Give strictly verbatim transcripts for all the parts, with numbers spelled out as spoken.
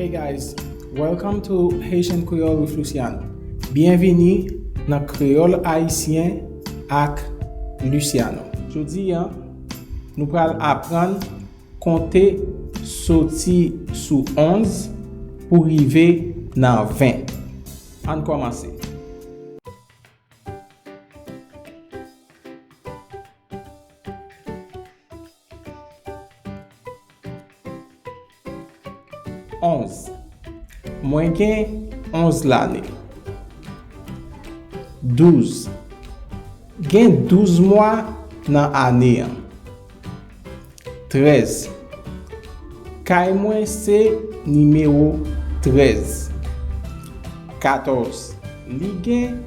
Hey guys, welcome to Haitian Creole with Luciano. Byenvini nan Kreyòl Ayisyen ak Luciano. Jodi a, nou pral aprann konte soti sou onz pou rive nan ven. Ann kòmanse. Onz. Mwen gen onz lane. Douz. Gen douz mwa nan ane an. Trèz. Kay mwen se nimewo trèz. Katòz. Li gen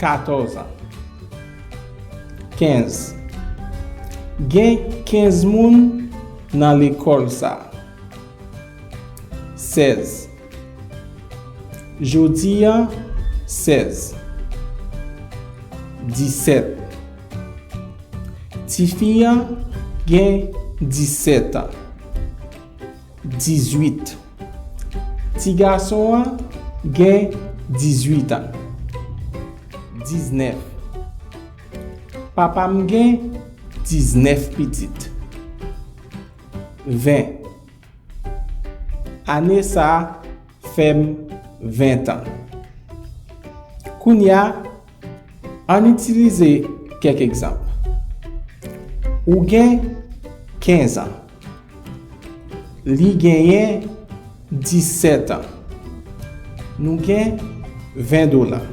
katòz an. Kenz. Gen kenz moun nan lekòl sa. Sèz. Jodi a, sèz. Disèt. Tifi an gen disèt an. Dizwit. Ti gason an gen dizwit an. Diznèf. Papa m gen diznèf pitit. Ven. Ane sa a fè m ven an. Kounye a, ann itilize kèk egzanp. Ou gen kenz an. Li genyen disèt an. Nou gen ven dola.